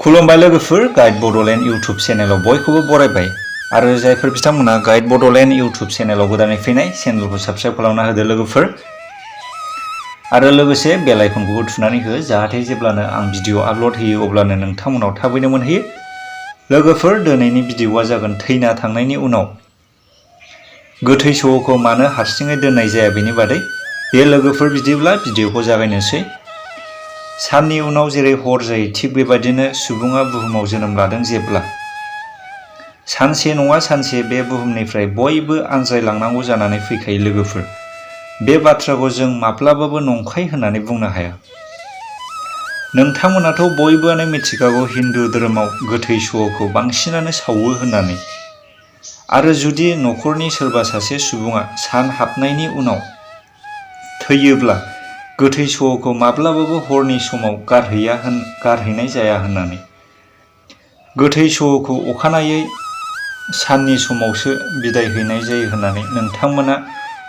खुलुमबाय लोगोफोर guide Bodoland YouTube चेनेलाव बयखौबो बरायबाय आरो जायफोर बिथांमोना गाइड बड'लेण्ड इउटुब चेनेलाव गोदानै फैनाय चेनेलखौ साबस्क्राइब खालामना होदो लोगोफोर आरो लोगोसे बेल आइकनखौबो थुनानै हो जाहाथे जेब्लानो आं भिडिअ आपल'ड होयो अब्लानो नोंथांमोनाव थाबैनो मोनहैयो। लोगोफोर दिनैनि भिडिअआ जागोन थैना थांनायनि उनाव गोथै सह'खौ मानो हारसिङै दोननाय जाया बेनि बादै। बे लोगोफोर बिदिब्ला भिडिअखौ जागायनोसै। साननि उनाव जेरै हर जायो थिग बेबायदिनो सुबुङा बुहुमाव जोनोम लादों जेब्ला सानसे नङा सानसे बे बुहुमनिफ्राय बयबो आनज्रायलांनांगौ जानानै फैखायो लोगोफोर। बे बाथ्राखौ जों माब्लाबाबो नंखाय होननानै बुंनो हाया। नोंथांमोनाथ' बयबोआनो मिथिखागौ हिन्दु धोरोमाव गोथै सह'खौ बांसिनानो सावो होननानै। आरो जुदि न'खरनि सोरबा सासे सुबुङा सान हाबनायनि उनाव थैयोब्ला गोथै सह'खौ माब्लाबाबो हरनि समाव गारहैनाय जाया होननानै। गोथै सह'खौ अखानायै साननि समावसो बिदाय हैनाय जायो होननानै नोंथांमोना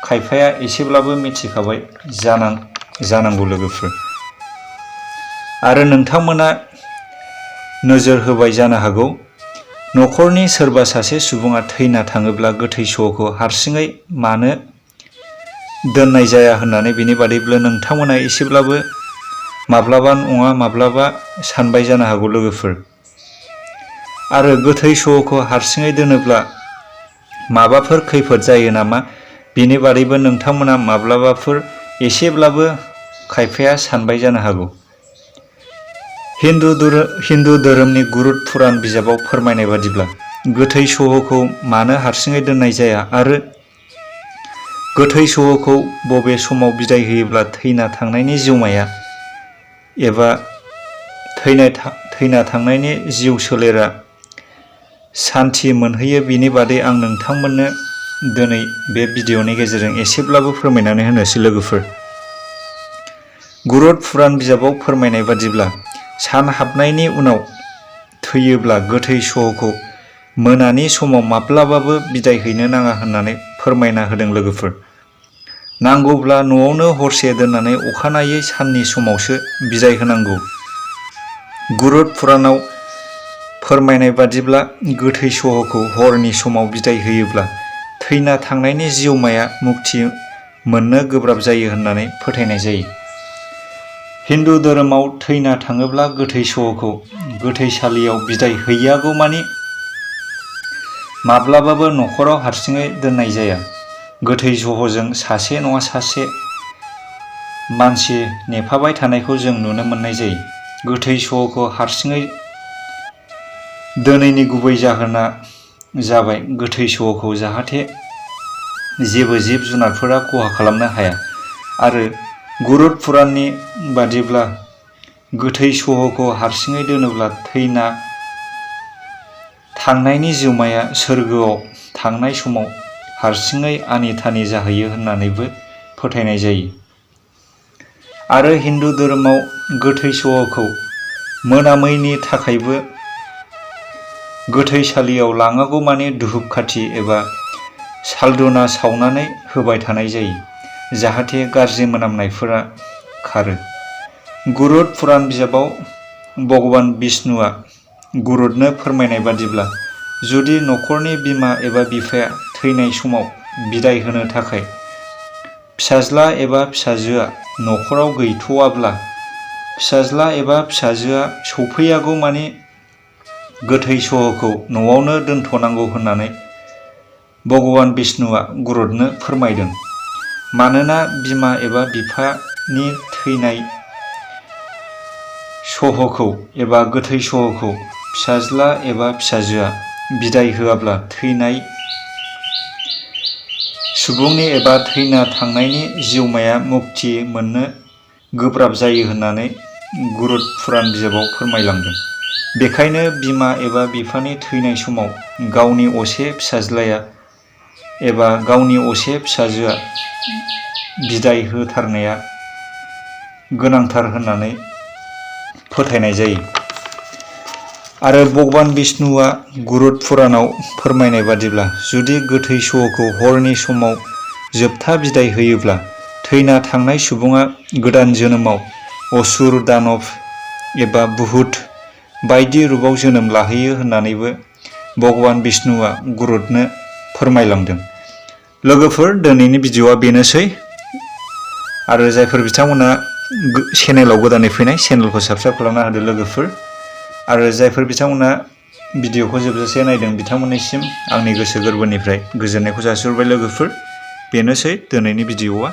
खायफाया एसेब्लाबो मिथिखाबाय जानांगौ लोगोफोर। आरो नोंथांमोना नोजोर होबाय जानो हागौ न'खरनि सोरबा सासे सुबुङा थैना थाङोब्ला गोथै सह'खौ हारसिङै मानो दोननाय जाया होननानै बेनि बादैबो नोंथांमोना एसेब्लाबो माब्लाबा नङा माब्लाबा सानबाय जानो हागौ लोगोफोर। आरो गोथै सह'खौ हारसिङै दोनोब्ला माबाफोर खैफोद जायो नामा बेनि बादैबो नोंथांमोना माब्लाबाफोर एसेब्लाबो खायफाया सानबाय जानो हागौ। हिन्दु धोरोमनि गुरुत पुराण बिजाबाव फोरमायनाय बादिब्ला गोथै सह'खौ मानो हारसिङै दोननाय जाया आरो गोथै सह'खौ बबे समाव बिदाय होयोब्ला थैना थांनायनि जिउमाया एबा थैना थांनायनि जिउ सोलेरा सान्थि मोनहैयो बेनि बादै आं नोंथांमोननो दिनै बे भिडिअनि गेजेरजों एसेब्लाबो फोरमायनानै होनोसै लोगोफोर। गुरुत पुराण बिजाबाव फोरमायनाय बादिब्ला सान हाबनायनि उनाव थैयोब्ला गोथै सह'खौ मोनानि समाव माब्लाबाबो बिदाय हैनो नाङा होननानै फोरमायना होदों लोगोफोर। नांगौब्ला न'आवनो हरसे दोननानै अखानायै साननि समावसो बिदाय होनांगौ। गुरुत पुराणाव फोरमायनाय बादिब्ला गोथै सह'खौ हरनि समाव बिदाय होयोब्ला थैना थांनायनि जिउमाया मुक्ति मोननो गोब्राब जायो होननानै फोथायनाय जायो। हिन्दु धोरोमाव थैना थाङोब्ला गोथै सह'खौ गोथैसालियाव बिदाय हैयागौमानि माब्लाबाबो न'खराव हारसिङै दोननाय जाया। गोथै सह'जों सासे नङा सासे मानसि नेफाबाय थानायखौ जों नुनो मोननाय जायो। गोथै सह'खौ हारसिङै दोनैनि गुबै जाहोना जाबाय गोथै सह'खौ जाहाथे जेबो जिब जुनारफोरा खहा खालामनो हाया। आरो गुरुत पुराणनि बादिब्ला गोथै सह'खौ हारसिङै दोनोब्ला थैना थांनायनि जिउमाया सोरगोआव थांनाय समाव हारसिङै आनि थानि जाहैयो होननानैबो फोथायनाय जायो। आरो हिन्दु धोरोमाव गोथै सह'खौ मोनामैनि थाखायबो गोथैसालियाव लाङागौमानि धुपखाथि एबा सालधुना सावनानै होबाय थानाय जायो जाहाथे गाज्रि मोनामनायफोरा खारो। गुरुत पुराण बिजाबाव भगवान बिष्णुआ गुरुतनो फोरमायनाय बादिब्ला जुदि न'खरनि बिमा एबा बिफाया थैनाय समाव बिदाय होनो थाखाय फिसाज्ला एबा फिसाजोआ न'खराव गैथ'वाब्ला फिसाज्ला एबा फिसाजोआ सौफैयागौमानि गोथै सह'खौ न'आवनो दोनथ'नांगौ होननानै भगवान बिष्णुआ गुरुतनो फोरमायदों। मानोना बिमा एबा बिफानि थैनाय सह'खौ एबा गोथै सह'खौ फिसाज्ला एबा फिसाजोआ बिदाय होआब्ला थैनाय सुबुंनि एबा थैना थांनायनि जिउमाया मुक्ति मोननो गोब्राब जायो होननानै गुरुत पुराण बिजाबाव फोरमायलांदों। बेखायनो बिमा एबा बिफानि थैनाय समाव गावनि असे फिसाज्लाया एबा गावनि असे फिसाजोआ बिदाय होथारनाया गोनांथार होननानै फोथायनाय जायो। आरो भगवान बिष्णुआ गुरुत पुराणाव फोरमायनाय बादिब्ला जुदि गोथै सह'खौ हरनि समाव जोबथा बिदाय होयोब्ला थैना थांनाय सुबुङा गोदान जोनोमाव असुर दानब एबा बुहुत बायदि रूपाव जोनोम लाहैयो होननानैबो भगवान बिष्णुआ गुरुदनो फोरमायलांदों। लोगोफोर, दिनैनि भिडिअआ बेनोसै। आरो जायफोर बिथांमोना चेनेलाव गोदानै फैनाय, चेनेलखौ साबस्क्राइब खालामना होदो लोगोफोर। आरो जायफोर बिथांमोना भिडिअखौ जोबजासे नायदों बिथांमोननिसिम आंनि गोसो गोरबोनिफ्राय गोजोननायखौ जासिहरबाय लोगोफोर। बेनोसै दिनैनि भिडिअआ।